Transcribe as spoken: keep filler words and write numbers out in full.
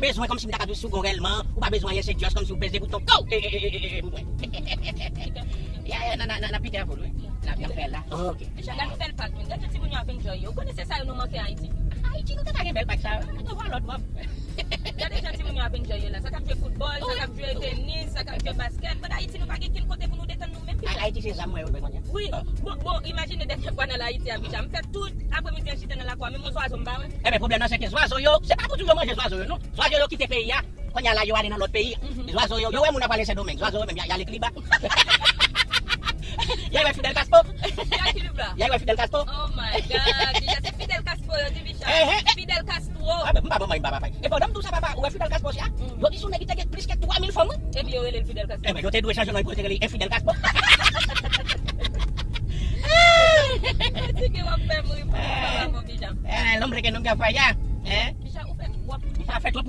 bezwen kòmsi m ta ka jwe second rèlman, ou pa bezwen anyen, se just kòmsi ou peze bouton, go! E, e, e, e, e, pou mwen. Ya, ya, nan, nan, nan, nan pite avè w, wi. N ap, n ap fè l la. Ok. Mesye, gade yon bèl pak, men. Gade jan timoun yo ap enjoy yo. Ou konnen se sa yo nou manke Ayiti. Ayiti, nou te ka gen bèl pak sa yo. Nou vwa lòt wòb. Gade jan timoun yo ap enjoy yo la. Sa k ap jwe foutbòl, sa k ap jwe tenis, sa k ap jwe baskèt. Bòt Ayiti, nou pa gen kenn kote pou nou detann nou menm. Ay- Ayiti se zam mwen yo dwe konnen. Wi. Bon, bon, imajine dènyè fwa nan Ayiti a, Bicha. M fè tout apremidi an chita nan lakou a, menm yon zwazo m pa wè. Enben, pwoblèm nan se ke zwazo yo, se pa pou di yo manje zwazo yo, non. Zwazo yo kite peyi a, kounye a la yo ale nan lòt peyi. Zwazo yo, yo wè moun ap pale Sendomeng, zwazo yo menm, y a- y ale Kiliba. Y a wè Fidel Castro. Y a Kiliba. Y a wè Fidel Castro. Oh my God. Deja se Fidel Castro yo di Bicha. Ehe. Fidel Castro. Ah, ben, m pa bon, m pa bon, papa. E pandan m di w sa, papa, ou wè Fidel Castro, sia? Yo di sou nèg ki te gen plis ke twa mil fanm, wi. Epi yo rele l Fidel Castro. Enben, yo te dwe chanje non, yo te rele Fidel Castro. Ti ke w ap fè m ri pou papa, mon Bicha. Eh, l'hombre que nunca falla, hein? Bicha, ou fè twòp. M pa fè twòp.